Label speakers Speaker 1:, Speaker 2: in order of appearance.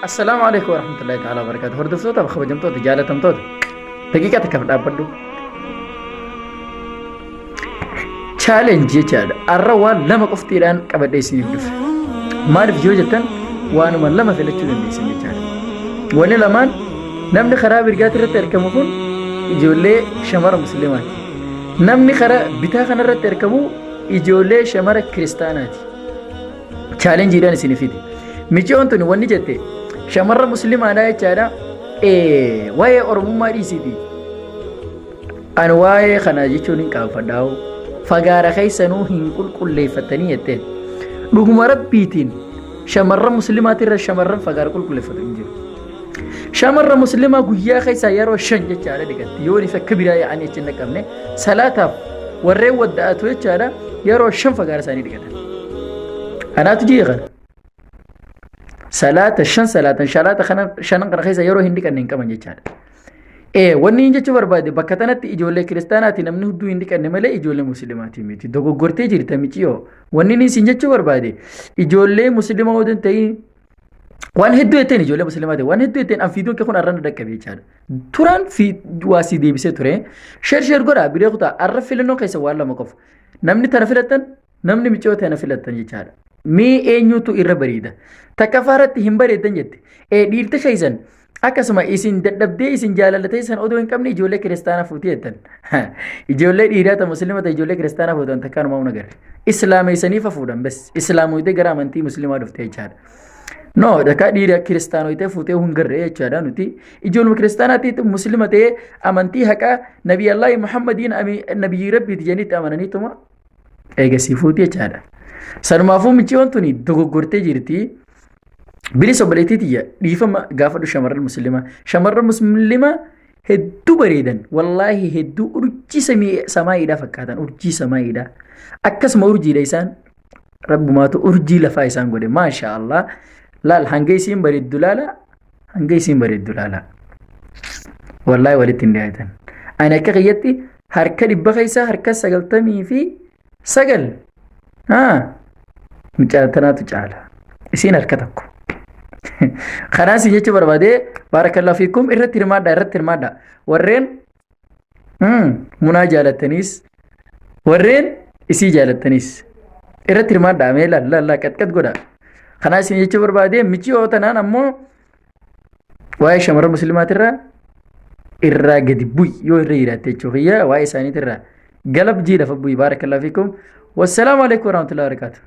Speaker 1: Assalaamu alaikum warahmatullahi ta'ala wabarakatuh. Hordoftoota fi kabajamtoota jaalatamtoota daqiiqaa takkaaf dhaabbadhu. Challenge jechaadha. Arra waan lama qoftiidhaan qabadhee isiniif dhufe. Maaliif yoo jettan waanuma lama filachuu dandeessan jechaadha. Wanni lamaan namni karaa mirgaatti irratti argamu kun ijoollee shamara musliimaati. Namni karaa bitaa kanarratti argamu ijoollee shamara kiristaanaati. Chaalenjiidhaan isin fide. Miciyoon tuni wanni jette shamarra musliimaadhaa jechaadha. Waa'ee Oromummaa dhiisiiti. Ani waa'ee kana jechuun hin qaanfadhaa'u. Fagaara keessanuu hin qulqulleeffattanii jetteen. Dhuguma rabbiitiin shamarran musliimaatirra shamarran fagaara qulqulleeffatu hin jiru. Shamarra musliimaa guyyaa keessaa yeroo 5 jechaadha dhiqatti. Yoo if akka biraa yaa'anii achi hin dhaqqabne salaataaf warreen wadda'atu jechaadha yeroo 5 fagaara isaanii dhiqatan. Anaatu jee kana. Salaata 5 salaatan shalaata kana shanan kana keessa yeroo hin dhiqanne hin qaban jechaadha. Ee wanni hin jechuu barbaade bakka tanatti ijoollee kiristaanaati namni hudduu hin dhiqanne malee ijoollee musliimaati miti. Dogoggortee jirta miciyoo. Wanni inni isin jechuu barbaade ijoollee musliimaa odoo hin ta'in waan hedduu jetteen ijoollee musliimaa ta'e waan hedduu jetteen an fiiduun kee kun arra na dhaqqabe jechaadha. Turaan fi waa si deebisee ture. Sheer sheer godhaa biree kutaa arra filannoo keessa waan lama qofa. Namni tana filattan namni micoo tana filattan jechaadha. Mee eenyutu irra bareeda? Takkaffaa irratti hin bareeddan jette. Ee dhiirti keessan akkasuma isin dadhabdee isin jaalala teessan odoo hin qabne ijoollee kiristaanaa fuutii jettan. Ijoollee dhiiraa ta musliima ta ijoollee kiristaanaa fuutan takkaanuma humna garre. Islaameessanii fa fuudhan bes. Islaamoyitee gara amantii musliimaa dhufte jechaadha. No, takkaa dhiira kiristaanoyitee fuutee hin garre jechaadha nuti. Ijoolluma kiristaanaatti muslima ta'ee amantii haqaa Nabii Allaahi Muhammadiin Nabiyyi Rabbiiti jedhaniitti amananiituma eegasii fuuti jechaadha. Sanumaafuu micciyoon tuni dogoggortee jirti. Bilis obboleettii tiyya dhiifama gaafadhu shamarran musliimaa. Shamarran musliimaa hedduu bareedan wallaahi hedduu urjii samaa'iidhaa fakkaatan urjii samaa'iidhaa. Akkasuma urjiidha isaan rabbumaatu urjii lafaa isaan godhe maasha Allah. Laal hanga isiin bareeddu laala hanga isiin bareeddu laala. Wallaahi walitti hin dhiyaatan. Ani akka kiyyatti harka 100 keessaa harka 99 mucaa tanaatu caala. Isiin harka tokko. Kanaa si jechuu barbaadee baarakallahu fiikum irratti hirmaadhaa irratti hirmaadhaa. Warreen munaa jaalattaniis warreen isii jaalattaniis irratti hirmaadhaa mee laal laal laal qaxqax godhaa. Kanaa isin jechuu barbaadee michiyoo tanaan ammoo waa'ee shamarran muslimaatirraa irraa gadi bu'i yoo irra jiraatte jechuu kiyya waa'ee isaaniitirraa galab jii lafa bu'i baarakallahu fiikum. Wassalaamu alaikum warahmatullahi wabarakatuh.